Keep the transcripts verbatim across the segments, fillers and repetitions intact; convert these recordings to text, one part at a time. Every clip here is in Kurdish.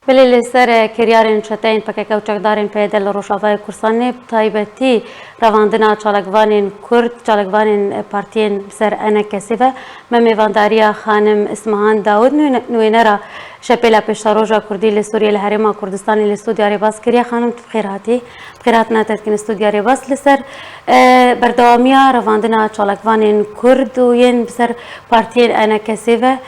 Belê li ser, e, kiryarên çeteyên P K K û çekdarên P Y D li Rojavayê Kurdistanê, bi taybetî revandina çalakvanên Kurd, çalakvanên, e, partiyên bi ser E N K'ê ve, me mêvandariya xanim Ismihan Dawid, nûne-, nûênera Şepêla Pêşeroja Kurdî li Sûriyê li Herêma Kurdistanê li stûdya Rêbaz kiriye. Xanim, tu bi xêr hatî. Bi xêr hatina te dikin stûdya Rêbaz. Li ser, e, berdewamiya revandina çalakvanên Kurd û yên bi ser partiyên E N K'ê ve,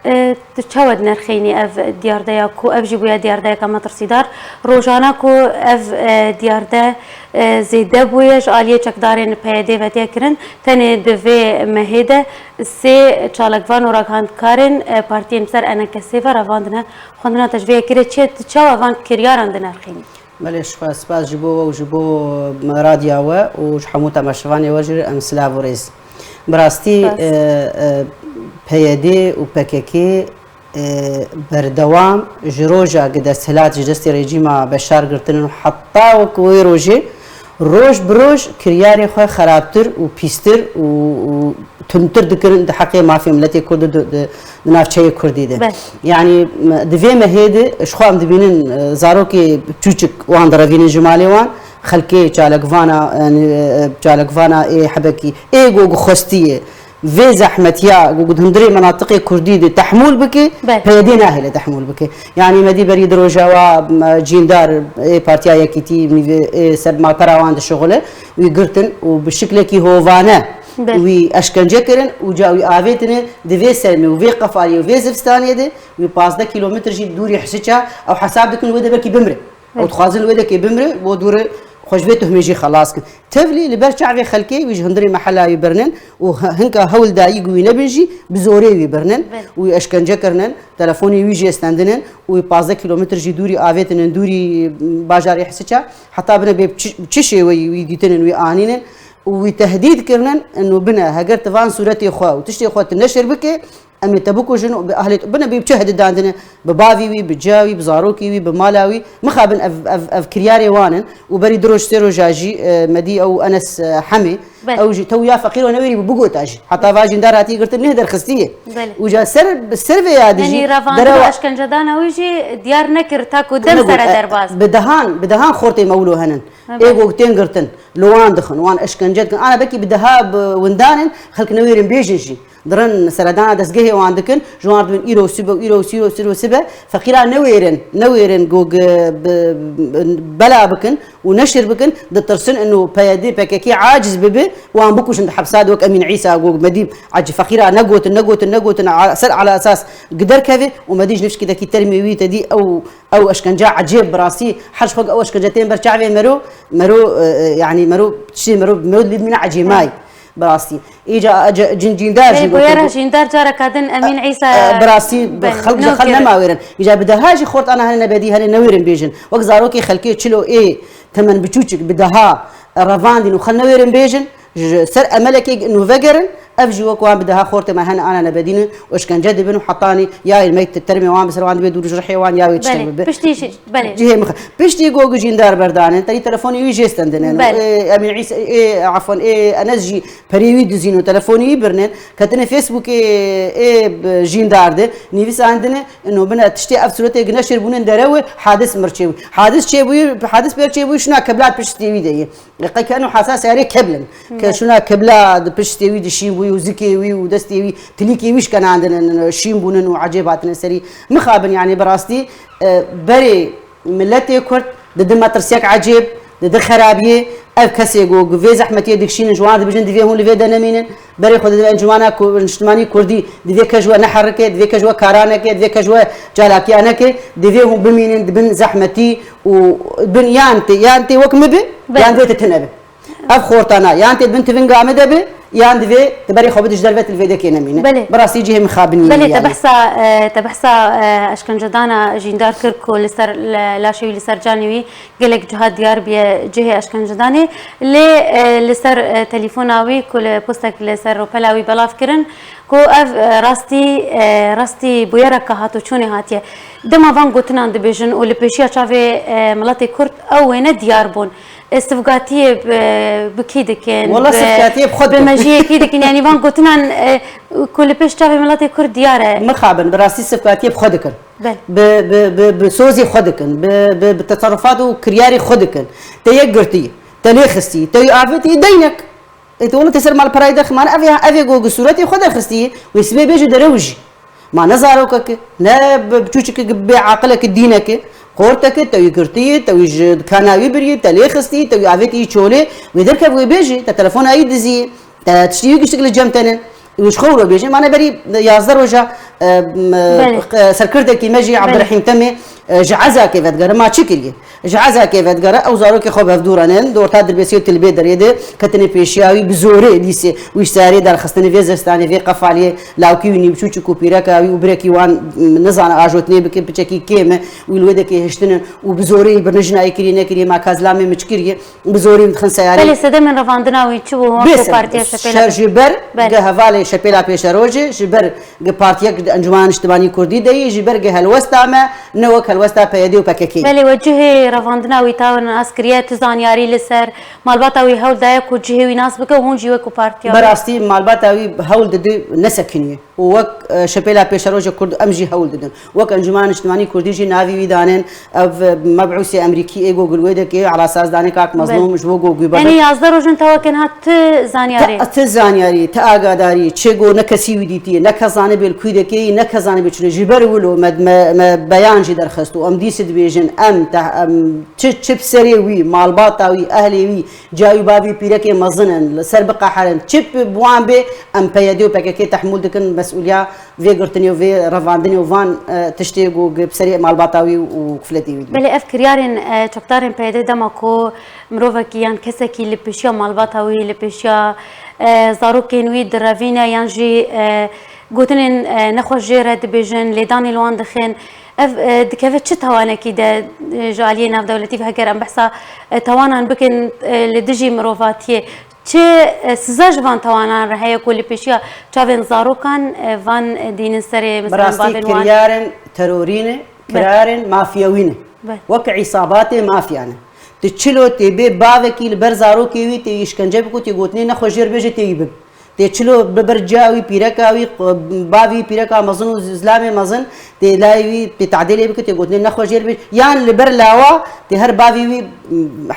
E, tu çawa dinirxînî ev diyardeya ku ev jî bûye diyardeyeke metirsîdar? Rojana ku ev, e, diyarde, e, zêde bûye, ji aliyê çekdarên P Y D ve tê kirin, tenê di vê mehê de sê çalakvan û ragihandkarên, e, partiyên bi ser E N K'ê ve revandine. Xwendina te ji vê yekê re çi ye? Tu çawa van kiryaran dinirxînî? Belê, spas, spas ji bo we û ji bo radya we û ji hemû temaşevanê we jî em silav û rêz. Bi rastî, Spas. e, e, P Y D û P K K, e, berdewam ji roja ku desthilat ji destê rejîma Beşar girtin û heta wek wê rojê, roj bi roj kiryarê xwe xerabtir û pîstir û, û tundtir dikirin di heqê mafê miletê Kurd û di, di, di navçeyê Kurdî de. Belê. Yanî, m-, di vê mehê de ji xwe em dibînin, e, zarokê çûçik wan direvînin ji malê wan, xelkê çalakvana, yanî, e, çalakvana ê hebekî, ê ku, ku xwestiye vê zehmetiya ku, ku di hundirê menatiqê Kurdî de tehmûl bike, Belê. P Y D nahêle tehmûl bike. Yanî, me dî berî di roja wa, m-, cîndar ê Partiya Yekîtî, mîvê ê ser malpera wan dişixule, wî girtin û bi şiklekî hovane Belê. Wî eşkence kirin û ca wî avêtine di vê sermê û vê qefaliyê û vê zivistanê de wî pazdeh kîlometr jî dûrî Hisiça ew hesab dikin wê de belkî bimre. Ew Belê. Dixwazin wê dekê bimre bo dûrî xwe ji vê tuhmê jî xelas kin. Tevlî li ber çavê xelkê wî ji hundirê mehela wî birnin û h-, hinka hewl dayî ku wî nebin jî bi zorê wî birnin Belê. Û wî eşkence kirinin, telefonê wî jê stendinin û wî pazdeh kîlometr jî dûrî avêtinin, dûrî bajarê Hisiça, heta bine bê çi, çi şêweyî wî dîtinin, wî anînin. Û wî tehdîd kirinin, ino bine, heger tu van sûretê xwe û tiştê xwe tu neşir bike, em ê te bikujin û bi ahlê tu bine, bi çi hedidandine, bi bavî wî, bi ciya wî, bi zarokî wî, bi mala wî. Mixabin ev, ev, ev kiryarê wan in û berî du roj, sê roja jî, e, me dî ew Enes, e, Hemê, Belê. Ew jî tew ya feqîr û newêrî bû, bigota jî. Heta va jîndar hatî girtin, neh derxistî ye. Belê. Û ca ser, bi ser vê ya dijî, Yanî revandin û derewa eşkencedana wî jî diyar nekir, ta ku dem Nebû, sere e, derbas. Bi dehan, bi dehan xortê me wilo henin. Ha, Ê belê. Gog tên girtin, li wan dixin, wan eşkence dikin. Ana belkî bi deha bi windan in, xelk newêrin bêjin jî. Dirin seredana destgehê wan dikin, ji wan dibin îro sibe û îro sibe, îro sibe. Feqîra newêrin, newêrin ku gi-, bi-, bi-, bela bikin û neşir bikin, ditirsin ino P Y D, P K K aciz bibe, wan bikujin di hepsa de wek Emîn Îsa ku me dî ac-, feqîra negotin, negotin, negotin, a-, ser ala esas gi derkeve û me dî ji nifşkî dekî termê wî te dî ew, ew eşkence ecêb bi rastî her ji xwe ew eşkence tên ber çavê mero, mero, e, e, yanî mero tiştê mero, mero lê dimîne ecêmayî. Bi rastî. Îca, ce-, cin-, cîndar jî Ê, gotin bûyera ku jîndar careka din Emîn Îsa E, bi rastî, bi Belê, xelk ji nû xel kirin. Nema wêrin. Îca bi deha jî xort ana hene nebedî, hene newêrin bêjin. Wek zarokê xelkê çilo ê temen biçûçik bi deha revandîn û xel newêrin bêjin, ji ser emelekê nû vegerin, ev jî wek wan bi deha xortê me hene ana nebedînin û eşkence dibin û hetanî ya me te-, termê wan bi ser wan dibe dûr ji rihê wan ya wê tiştek Belê, bibe. Piştî jî, belê. Cihê min xwe. Piştî ku jîndar berdanin, tenî telefonê wî jê stendinin. Belê. Ê, Emîn Îsa, ê, efwan, ê, Enes jî perê wî dizîn û telefonê wî birnin. Ketine Facebookê, ê, b-, jîndar de, nivîsandine, ino bine tiştê ev sûretê gi neşir bûnin derew e, hadis mir çêbû. Hadis çêbûyî, hadis pêr çêbûyî, şuna kebla piştê wî de ye. Qey ke eno hesas erê kebl in. Ke Evet. Şuna kebla di piştê wî di şîn bûyî û zikê wî û destê wî, tilîkê wî şkenandinin, şîn bûnin û ecêb hatine serî. Mixabin, yanî bi rastî, e, berê miletê Kurd didi metirsiyek ecêb, didi xerabiyê. Ev kesê ku, ku vê zehmetiyê dikşînin, ji wan dibêjin, divê hûn li vê de nemînin. Berê xwe didin Encûmena Ku-, Niştimanî Kurdî, divê ke ji we neherike, divê ke ji we kara neke, divê ke ji we çalakiya neke, divê hûn bimînin di bin zehmetî û bin yan tê, yan tê wek min bi, Belê. Yan divê te tune bi. Ev xortana, yan tê di bin tivinga min de bi, yan divê te berê xwe bidî ji derve, tu li vê dekê nemîne. Belê. Bi rastî cihê mixabinî Belê, ye te yanî. Behsa, e, te behsa, e, eşkencedana jîndar kir ku li ser, le-, laşê wî li ser canê wî gelek ciha diyar bûye cihê eşkencedanê. Lê, e, li ser, e, telefona wî ku li postek li ser rûpela wî belav kirin, ku ev, e, rastî, e, rastî bûyereke hatoçûnê hatiye. Dema van gotinan dibêjin û li pêşiya çavê, e, miletê Kurd ew wêne diyar bûn. E, sivgatiyê bi, bi kî dikin? Wala bi, sivgatiyê bi xwe bi dikin. Mejiyê kî dikin? Yanî van gotinan, e, ku li pêş çavê miletê Kurd diyar e. Mixabin, bi rastî sivgatiyê bi xwe dikin. Bel. Bi, bi, bi, bi sozê xwe dikin. Bi, bi, bi teserufat û kiryarê xwe dikin. Te yek girtî, te lê xistî, te wî avêtî deynek. Ê, tu wele tê ser malperayî derximane, ev ya, ev ê ku, ku sûretê xwe derxistî, wê sibê bêje derew jî. Ma ne zarokek e, ne bi-, biçûçikek bê aqilek e, dînek e, qortek e, te wî girtî, te wî ji kana wî birî, te lê xistî, te wî avêtî çolê, wê derkev wê bêjî, te telefona wî dizî, te tiştî wî giştik li cem tene. Wî ji xwe wilo bêje, mane berî yazdeh roja, e, m-, Belê. e, serkirdekî me jî Belê. Ebdurehîm Temê, e, ji ezakê vedigere, ma çi kiriye? Ji ezakê vedigere, ew zarokê xwe bi hev dû re nin, di orta dirbêsiyê û tilbê derê de ketine pêşiya wî bi zorê lîsê wî ji teyarê derxistine, vê zistanê, vê qefaliyê, lawkî wî nî biçûçik û pîreka wî û birekî wan, m, nizane ajotinê bike, piçekî kêm e, wî li wê dekê hiştine û bi zorê wî birine jina wî kiriye, nekiriye, ma ka zilamê min çi kiriye, bi zorê wî dixin seyarê. Belê sedemên revandina wî çi bû? Wek Bêsem, partiya Şepêla şer Pêş- ji ber Belê. Ge hevalê Şepêla Pêşerojê, ji ber ge partiyek di Encûmena Niştimanî Kurdî de yî, ji ber ge helwesta me, ne wek helwesta P Y D û P K K. Belê, we cihê revandina wî tawin nas kiriye, tu zanyarî li ser malbata wî hewl daye ku cihê wî nas bike û hûn jî wek ku partiya wî? Berastî malbata wî hewl didi nesekiniye. Û wek, e, Şepêla Pêşerojê Kurd em jî hewl didin. Wek Encûmena Niştimanî Kurdî jî navî wî danin, ev, e, mebûsê Emerîkî ê ku gul wê deke, elasazdanê kak Mezlûm Belê. ji bo ku gul Yanî yazdeh roj in te weke niha ti zanyarî? Ti, ti zanyarî, ti agadarî, çi ku ne kesî wî dîtiye, ne kes zanibê li kû dekê, ne kes zanibê çi ne. Ji ber wilo me, me, me beyan jî derxist û em dîsî dibêjin, em te, em çi, çi bi serê wî, malbata wî, ehlê wî, Cayî bavî pîrekê mezin in, li ser biqeherin, çi bi wan bê, em P Y D û P K K tehmûl dikin, mesûliya vê girtinê û vê revandinê û van, e, tiştê ku bi serê malbata wî û kufletê wî dibin. Belê ev kiryarên, e, çekdarên P Y D dema ku mirovekî yan kesekî li pêşiya malbata wî, li pêşiya, e, zarokên wî direvîne yan jî, e, gotinên, e, nexweş jê re dibêjin, lêdanê li wan dixin. Ev, e, dikeve çi tawanekî de, e, ji aliyê navdewletî ve heger em behsa, e, tawanan bikin, e, li dijî mirovatiyê? Çi, e, siza ji van tawanan re heye ku li pêşiya çavên zarokan, e, van, e, dînin serê, Bi mesela, rastî bavên wan? Kiryarên terorî ne, Be. Kirarên mafyewî ne. Be. Wek îsabatê mafya ne. Tu çilo tê bê bavekî li ber zarokê wî tê wî îşkence biko, tê gotinê nexweş jê re bêje, tê wî bib. Tê çilo bi ber ca wî, pîreka wî, bavî pîreka mezin û zilamê mezin, tê layê wî tê tadêlê bike, tê gotinê nexweş jê re bê. Yan li ber lawa tê her bavî wî,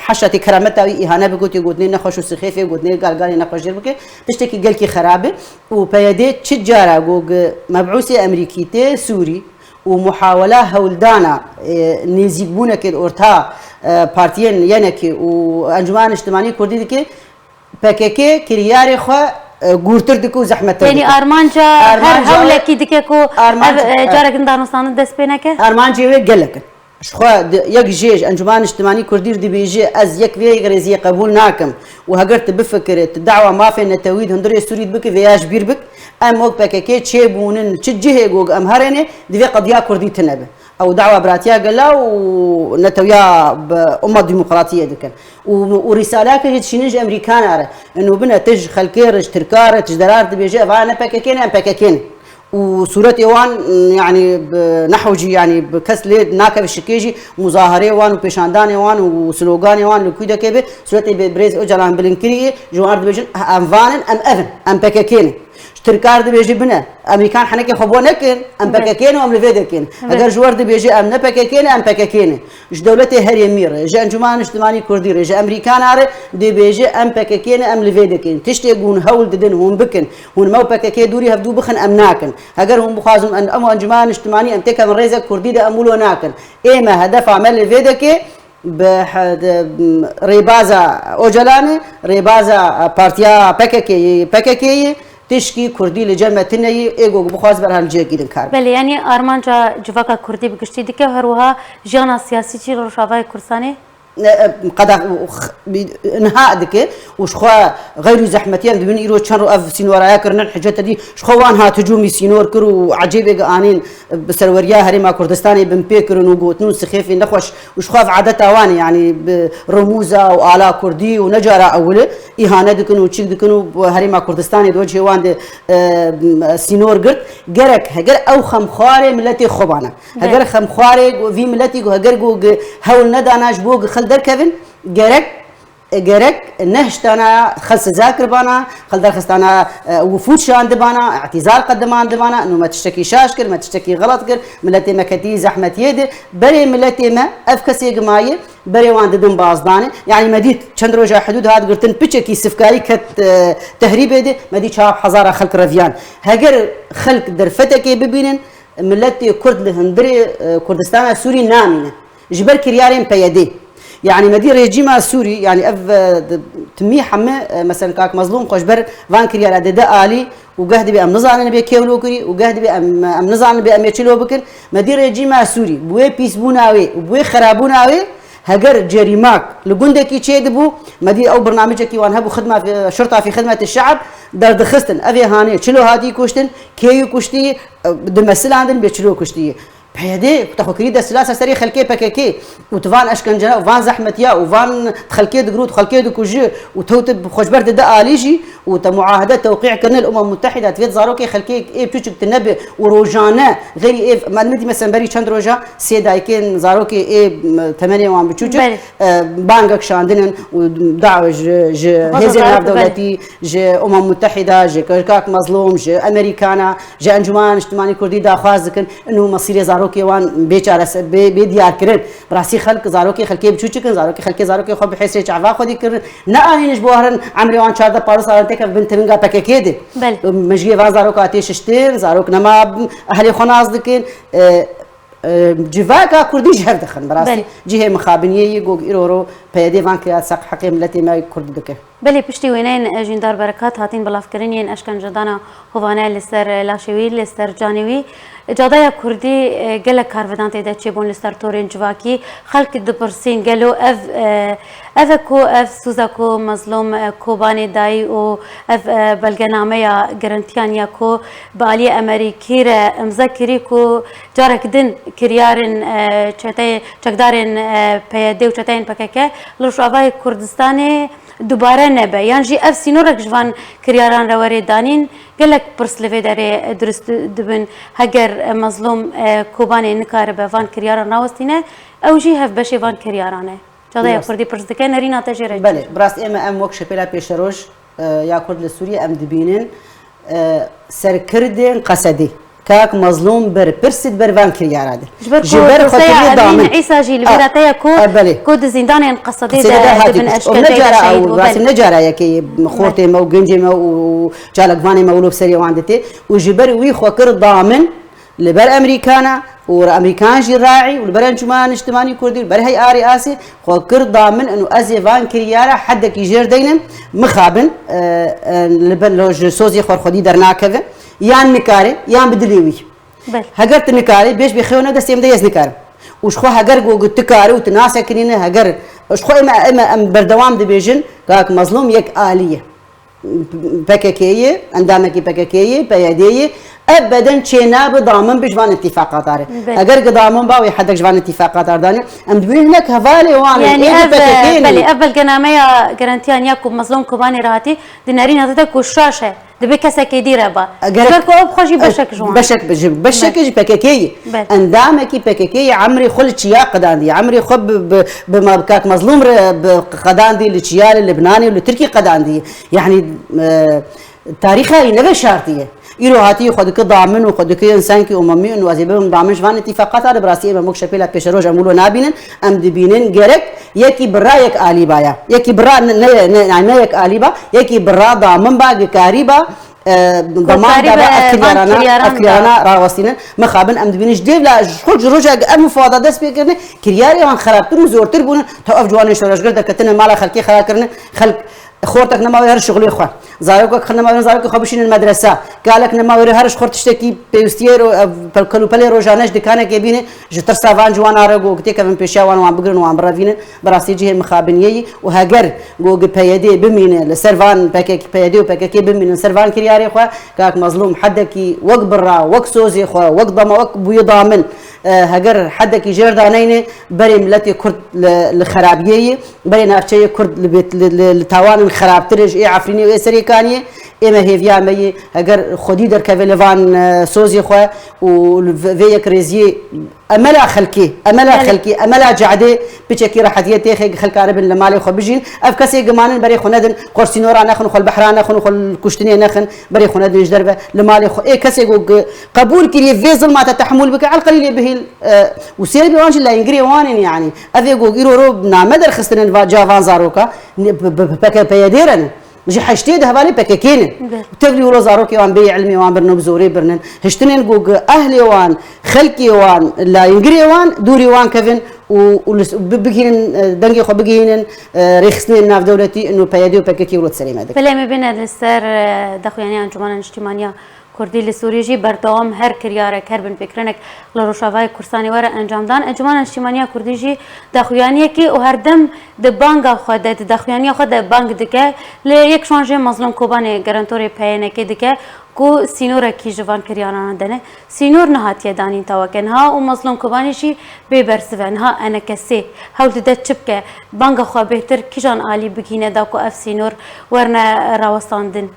heşa tê kerameta wî îhane bike, tê gotinê nexweş û sixêfê, gotinê galgalê nexweş jê re bike. Tiştekî gelkî xerab e. Û P Y D çi cara ku gi mebûsê Emerîkî tê Sûrî û muhawela hewldana, e, nêzîkbûnekê di orta, e, partiyên yenekê û Encûmena Niştimanî Kurdî dike, P K K kiryarê xwe, e, gûrtir dike û zehmettir Yanî dike. Armanca her Armanca hewlekî dike ku armanca, ev, e, e, carek din danûstandin dest pê neke? Armancê wê gelek in. Ji xwe di, yek jê ji Encûmena Niştimanî Kurdî re dibêje, ez yek vê rêziyê qebûl nakim û heger tu bifikire, tu dawa mafê netewî di hundirê Sûrî de bike, vê ya ji bîr bik. Em wek P K K çêbûnin, çi cihê ku em herêne, divê qediya Kurdî tune be. Ew dawa biratiya gela û netewiya bi umma demokratiyê dikin. Û, û rîsaleyeke jî dişînin ji Emerîkana re. Eno bine, tu ji xelkê re, ji Tirka re, tu ji dera re dibêje, eva ne P K K ne, em P K K ne. Û sûretê wan, yanî bi nehwcî, yanî bi kes lê nakeve şikê jî, muzaherê wan û pêşandanê wan û sloganê wan li kûdekê be, sûretê bi birêz Ocalan bilind kiriye, ji wan re dibêjin, em van in, em ev in, em P K K ne. Ji Tirka re dibêje bine, Emerîkan henekê xwe bo nekin, em Be. P K K ne û em li vê dekê ne. Be. Heger ji we re dibêje em ne P K K ne, em P K K ne. Ji dewletê herêmî re, ji Encûmena Niştimanî Kurdî re, ji Emerîkana re dibêje em P K K ne, em li vê dekê ne. Tiştê ku hûn hewl didin, hûn bikin, hûn me û P K K dûrî hevdû bixin, em nakin. Heger hûn bixwazin em, em û Encûmena Niştimanî em têkevin rêzek Kurdî de, em wilo nakin. Ê me, hedefa me li vê dekê, bi he-, de, m, rêbaza Ocalanê, rêbaza partiya P K K'yê, P K K'yê, tişkî Kurdî li cem me tune yî, ê ku bixwaz berhev li cihekî din kar bike. Belê, yanî armanca civaka Kurdî bi giştî dike û her wiha jiyana siyasî jî li Rojavayê Kurdistanê? Ne, e, qeda, x-, bi, niha dike û ji xwe xeyr û zehmetiyan dibin îro çend ro ev sînoraya kirinin hicete dî, ji xwe wan hat hicûmî sînor kir û ecêbê anîn, bi serweriya Herêma Kurdistanê bin pê kirin û gotin û sixêfê nexweş û ji xwe ev adeta wan e, yanî bi rimûza û ala kurdî û ne cara ewil e, îhane dikin û çîk dikin û bi Herêma Kurdistanê di wecihê wan de, e, sînor girt. Gerek heger ew xemxwarê miletê xwe bana. Heger Evet. xemxwarê vî miletî ku heger ku gi hewl nedana ji bo gi xil derkevin, gerek gerek nehiştana xel siza kiribana, xel derxistana, e, wifûd şandibana, îtîzal qedimandibana, û me tiştekî şaş kir, me tiştekî xelet kir, miletê me ketî zehmetiyê de, berê miletê me ev kesê gimayê, berê wan didin bazdanê. Yanî me dît çend roja hidûd hat girtin, piçekî sifkarî ket, e, tehrîbê de, me dî çawa hezara xelk reviyan. Heger xelk derfetekê bibînin, miletê Kurd li hundirê, e, Kurdistana Sûrî namîne. Ji ber kiryarên P Y D. Yanî me dî rejîma Sûrî, yanî ev, e, di, timî heme, e, mesela kak Mezlûm xwe ji ber van kiryara dide alî û geh dibê em nizanin bê kê wilo kirî û geh dibê em, em nizanin bê em ê çilo bikin. Me dî rejîma Sûrî bi wê pîsbûna wê û bi wê xerabûna wê heger cerîmak li gundekî çêdibû, me dî ew birnamecekî wan hebû xidma, şurta fî xidmeti şe'b derdixistin. Ev ê hanê çilo hatî kuştin, kê wî kuştî, e, dimesilandin bê çilo kuştî. P Y D te xwe kirî desthilata serê xelkê P K K û tu van eşkence û van zehmetiya û van xelkê digirû, xelkê dikujî û tew tu xwe ji ber dide alî jî û te muahede tewqî kirine li Umem Mutehîda, divê zarokê xelkê ê piçûk tu nebe û rojane xeyrî êv, me dî mesela berî çend roja sê dayikên zarokê ê temenê wan biçûçik, Belê. e, bangek şandinin û da ji, ji Xwe hêzên zarok, navdewletî, ji Umem Mutehîda, ji kak Mezlûm, ji Amerîkana, ji Encûmena Niştimanî Kurdî daxwaz dikin, inu mesîrê zarokê wan bê çarese-, bê, bê diyarkirin. Bi rastî xelk, zarokê xelkê biçûçik in, zarokê xelkê zarokê xwe bi hêsê çava xwedî kirin. Ne anîn ji bo herin emrê wan çardeh pazdeh salan têkevin bin tivinga P K K de. Belê. Mejiyê van zaroka tê şiştin, zarok nema ehlê xwe nas dikin. E, e, civaka Kurdî ji hev dixin. Bi rastî Belê. cihê mixabiniyê yî gog îro ro P Y D van kiriya seq heqê miletê me Kurd dike. Belê, piştî wêneyên, e, Jîndar Berekat hatîn bilavkirin yên eşkencedana hovane li ser, e, laşê wî, li ser canê wî. Cadeya Kurdî, e, gelek karvedan tê de çêbûn li ser torên civakî. Xelk dipirsîn, gelo ev, e, ev e ku ev sûza ku Mezlûm, e, Kobanê dayî û ev, e, belgenameya gerentiyan ya ku bi aliyê Amerîkî re imze kirî ku carek din kiryarên, e, çeteyê, çekdarên, e, P Y D û çeteyên P K K li Rojavayê Kurdistanê dubare nebe, yan jî ev sînorek ji van kiryaran re were danîn, gelek pirs li vê derê, e, dirust dibin. Heger, e, Mezlûm, e, Kobanê nikaribe van kiryaran rawestîne, ew jî hevbeşê van kiryaran e. Cadaya Rast. Kurdî pirs dike, nerîna te jê re çi? Belê, bi rast ê me em wek Şepêla Pêşeroj, e, ya Kurd li Sûriyê em dibînin, e, serkirdên Qesedê. Kak Mezlûm ber pirsî di ber van kiryara de. Ji ber ku Ji ber Rûsya xwe kiriye Elîn damin. Îsa jî li vêra te ye ku, A, belê. ku di zîndanên Qesedê Qesedê de de hatî dibin kuşt. Ev ne eşkenceyê cara de dibin ew, û belê. ne cara yekê xortê me û gencê me û çalakvanê me wilo bi serê wan ditê. Û ji ber wî xwe kir damin li ber Amerîkana û Amerîkan jî raî û li ber Encûmena Niştimanî Kurdî û li ber Heyarê Asê xwe kir damin û ez ê van kiryara hedekî jêr deynim, mixabin, e, e, li ber lo ji sozê xwe xwedî dernakeve. Yan nikare, yan bi dilê wî. Belê. Heger tu nikarî, bêj bê xew ne destê min de ez nikarim. Û ji xwe heger go tu karî û tu nasekinîne, heger ji xwe ême, ême em berdewam dibêjin, kak Mezlûm yek alî ye. P K K ye, endamekî P K K ye, P Y D ye, ebeden çê nabe damin bi ji van îtîfaqata re. Belê. Eger ki damin ba wê hedek ji van îtîfaqata re dane, em dibînin hinek hevalê wan in, Yani ê di ev, P K K ne. belê, ev belgenameya garantiyan ya ku Mezlûm Kobanê re hatî, di nerîna te de ku şaş e. Dibe kesekê dî re ba. Gerek Ji ber ku ew bi xwe jî beşek ji wan. Beşek bi, ji, beşek Belê. ji P K K yî. Belê. Endamekî P K K yî, emrê xwe li çiya qedandî. Emrê xwe bi, bi, bi ma-, kak Mezlûm re bi qedandî, li çiya, li Libnanê û li Tirkî qedandî. Yani, e, tarîxa yî ne veşartî ye. Îro hatî xwe dike damin û xwe dike însankî umemî û ez ê bibim damin ji van îtîfaqata re, bi rastî ême wek Şepêla Pêşeroj em wilo nabînin. Em dibînin gerek yekî bira yek alî ba ya. Yekî bira ne, ne, ne, ne, ne yek alî ba, yekî bira damin ba, gikarî ba, e, Ku dema karî da be ba ev van kiryarana, kiryaran ev kiryarana da. rawestînin. Mixabin em dibînin ji dêv la ji xwe ji roja ev mufada dest pê kirine, kiryarê wan xerabtir û zortir bûnin. Tev ev ciwanên şoreşger de ketine mala xelkê xera kirine. Xelk xortek nema wê her şixulê xwe. Zarokek xwe nema wê zarokê xwe bişînin medresa. Kalek nema wê her ji xwe tiştekî pêwistiyê ro-, ev pel-, kelûpelê rojane ji dikanekê bîne. Ji tirsa van ciwana re go têkevin pêşiya wan, wan bigirin, wan birevînin. Bi rastî cihê mixabiniyê yî û heger go gi P Y D bimîne li ser van P K K, P Y D û P K K bimînin ser van kiryarê xwe, kak Mezlûm hedekî wek bira, wek sozê xwe, wek dama, wek bûye damin, e, heger hedekî jêr daneyne, berê miletê Kurd li, li xerabiyê yî, berê navçeyê Kurd li bêt-, li, li, li tawanin xerabtir e ji ê Efrînê û ê Serêkaniyê, ê me hêviya me yî, heger xwedî derkeve li van, e, sozê xwe û li vê, vê yekrêziyê Emela xelkê, emela Belê. xelkê, emela cadê, piçekî rehetiyê têxê xelk karibin li malê xwe bijîn. Ev kesê gimanin berê xwe nedin, xwe sînora nexin, xwe li behra nexin, xwe li kuştinê nexin, berê xwe nedin ji derve li malê xwe. Ê kesê ku qebûl kiriye vê zilma te tehmûl bike, elqelîlê bihîl, e, û sêr bê wan jî leyngirê wan in yanî. Ev ê ku îro ro name derxistinin va-, ca van zaroka, ne, bi, bi, bi P K P'yê dê re ne. Ji heştê di hevalê P K K ne. Be. Tevlî wilo zarokê wan bê ilmê wan birnin û bi zorê birnin. Hiştinên ku gi ehlê wan, xelkê wan, layingirê wan, dûrî wan kevin û, û li s-, bi-, bigihînin, e, dengê xwe bigihînin, e, rêxistinên navdewletî û P Y D û P K K wilo di serê me dikin. Belê, em ê bîne li ser, e, daxuyaniya Encûmena Niştîmaniya Kurdî li Sûriyê jî berdewam her kiryarek, her binpêkirinek li Rojavayê Kurdistanê were encamdan. Encûmena Niştîmaniya Kurdî jî daxuyaniyekê û herdem di banga xwe de, di daxuyaniya xwe de bang dike. Lê yek ji wan jî Mazlûm Kobanê, gerentorê P Y N'ê dike ku sînorekî ji van kiryaran de ne. Sînor nehatiye danîn taweke niha û Mazlûm Kobanî jî bê bersiv e. Niha E N K S hewl dide çi bike? Banga xwe bêhtir kîjan alî bigihîne da ku ev sînor werne rawestandin?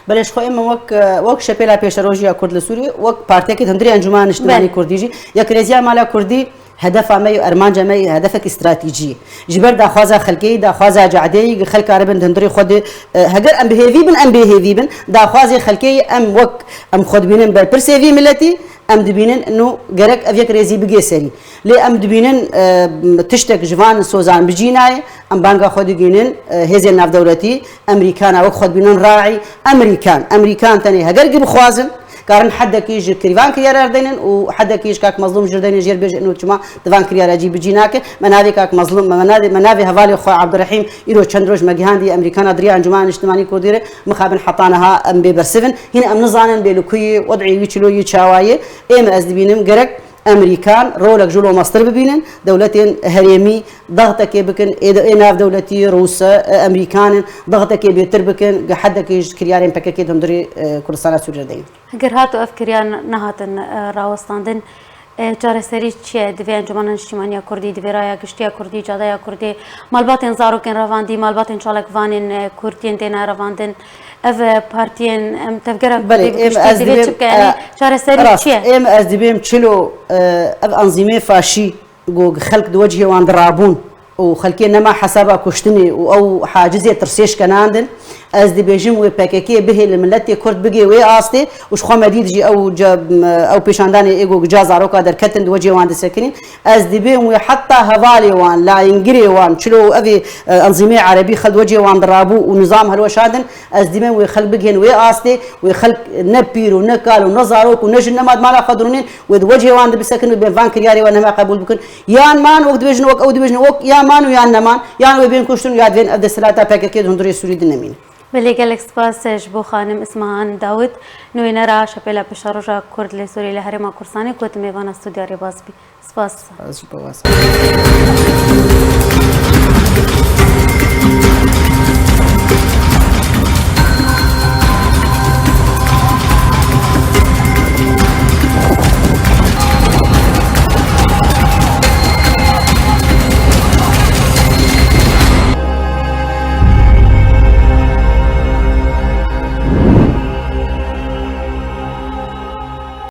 Belê, ji xwe ême wek, wek Şepêla Pêşerojî ya Kurd li Sûriyê, wek partiyekî di hundirê Encûmena Niştimanî Belê. Kurdî jî, Yekreziya Mala Kurdî hedefa me ye, ermanca me ye, hedefekî stratejî ye. Ji ber daxwaza xelkê ye, daxwaza cadê ye, xelk karibin di hundirê xwe de, e, heger em bi hêvî bin, em bê hêvî bin, daxwazê xelkê ye, em wek em xwe dibînin berpirsê vî miletî, em dibînin ino gerek ev yekrêzî bigê serî. Lê em dibînin, e, tiştek ji van sozan bi cî nayê, em banga xwe digihînin, e, hêzên navdewletî, Emerîkana wek xwe dibînin raî, Emerîkan, Emerîkan tenê heger gi bixwazin, karin hedekî ji kirvan kiryara erdeynin û hedekî ji kak Mezlûm jir deynin jêr bêje ino çima di van kiryara cî bi cî nake. Me navê kak Mezlûm, me navê, me navê hevalê xwe Abdurrehîm îro çend roj me gihandiye Emerîkana di riya Encûmena Niştimanî Kurdî re, mixabin heta niha em bê bersivin. Hîn em nizanin bê li ku yê, wed'ê wî çilo yê çawa ye. Ê me ez dibînim gerek Emerîkan rolek ji lo mestir bibînin, dewletên herêmî dextekê bikin, ê, ê navdewletî, Rûse, e, Emerîkan in, dextekê bêtir bikin, gi hedekê ji kiryarên P K K di hundirê, e, Kurdistana Sûriyê de ye. Heger hat û ev kirya ne-, nehatin, e, rawestandin, e, çareserî çi ye? Divê Encûmena Niştîmaniya Kurdî, divê Raya Giştî ya Kurdî, Cadeya Kurdê, malbatên zarokên revandî, malbatên çalakvanên, e, Kurd yên têne revandin, ev, e, partiyên, em, tevgera Belê, Kurdî bi êm giştî ez divê dibêm, çi bike? Yanî e, çareserî rast, çi ye? Êm ez dibêm çilo, e, ev anzîmê faşî ku xelk di wecihê wan dirabûn û xelkê nema hesaba kuştinê û ew hacizê tirsê şkenandin, ez dibêjim wê P K K bihê li miletê Kurd bigê wê astê û ji xwe me dît jî ew ca-, ew pêşandanê ê ku ca zaroka derketin di wecihê wan disekinîn. Ez dibêm wê heta hevalê wan, layingirê wan, çilo û evê, e, enzîmê erebî xel di wecihê wan dirabû û nizam hilweşandin, ez dibêm wê xelk bigihên wê astê, wê xelk ne pîr û ne kal û ne zarok û ne jin nema di mala xwe dirûnên, wê di wecihê wan de bisekin û bên van kiryarê we nema qebûl bikin. Yan man, wek dibêjin, wek ew dibêjin, wek ya man û yan neman, yan wê bên kuştin û ya divên ev desthilata P K K di hundirê Sûrî de nemîne. Belê, gelek spas ji bo xanim Ismahan Dawid, nûênera Şepêla Pêşeroja Kurd li Sûriyê li Herêma Kurdistanê ku tu mêvana stûdya Rêbaz bî. Spas. Ez jî bi we spas.